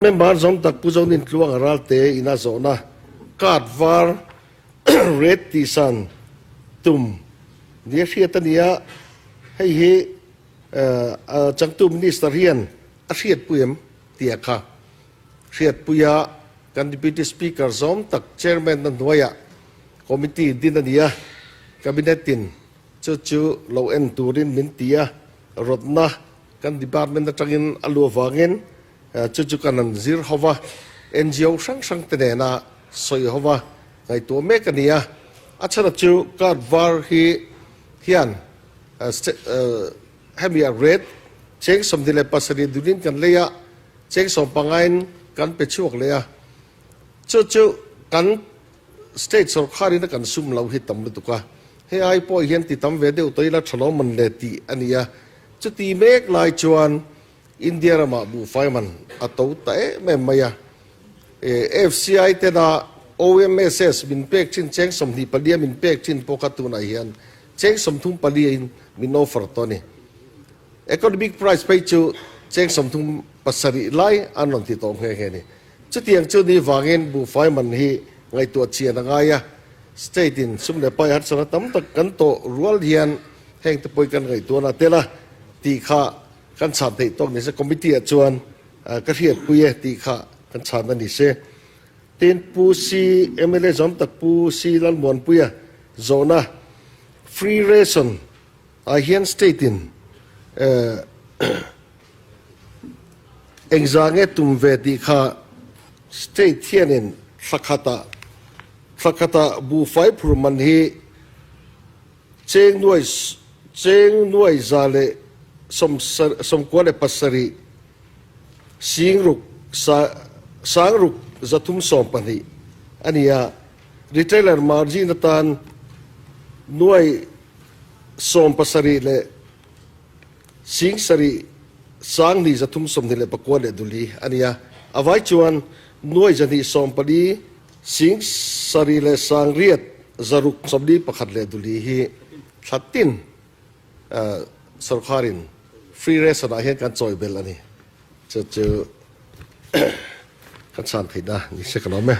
Member zawng tak Pu Zonin Tluanga Ralte ina zawhna card var red tihsan tum nia hriat a ni a, hei hi changtu Minister hian a hriatpui em tih a kha hriatpui a, kan Deputy Speaker zawng tak Chairman na hnuaiah Committee din a ni a, Cabinet in chu chu lo en turin min ti a, rawtna kan Department atangin a lu avangin Chu chu kan an zir ho va, NGO hrang hrang te nena sawi ho va ngaihtuah mek a ni a. A chhan chu card var hi hian hemi a rate cheng 27 dunin kan lei a, cheng sawmpangain kan pe chhuak leh a. Chu chu kan state sawrkharin a kan sum lo hi tam lutuk a, hei ai pawh hian ti tam ve deuh tawh ila tha lo man le tih a ni a. Chuti mek lai chuan India ramah buhfai man a to ta em em mai a, FCI tena OMSS min pek thin cheng 24 a min pek thin pawh kha tunah hian cheng 34 in min offer tawh a ni. Economic price phei chu cheng 37 lai an rawn ti tawh nghe nghe a ni. Chutiang chu ni vangin buhfai man hi ngaihtuah chian a ngai a, state in sum leh pai harsatna tam tak kan tawh rual hian heng te pawh hi kan ngaihtuahna tel a tih kha Kan chhan theih tawk ni se committee ah chuan ka hriatpui e tih kha kan chhan a ni se. Tin, Pu Si mla zawm tak Pu Si Lalmuanpuia zawhna free ration ah hian state in engzah nge tum ve tih kha state hianin thla khatah thla khatah buhfai phur man hi Cheng nuai cheng nuai za leh sawm 97 sing ruk sa sang ruk 312 a ni a, retailer margin atan nuai 17 leh sing sarih sang hnih 329 leh duli a ni a, a vai chuan nuai 214 Sing sarih leh sangriat zaruk 41 leh duli hi thla tin sorkarin free ration ah hian kan chawi belh a ni. Chu chu kan chhan theihna ni se ka lawm e.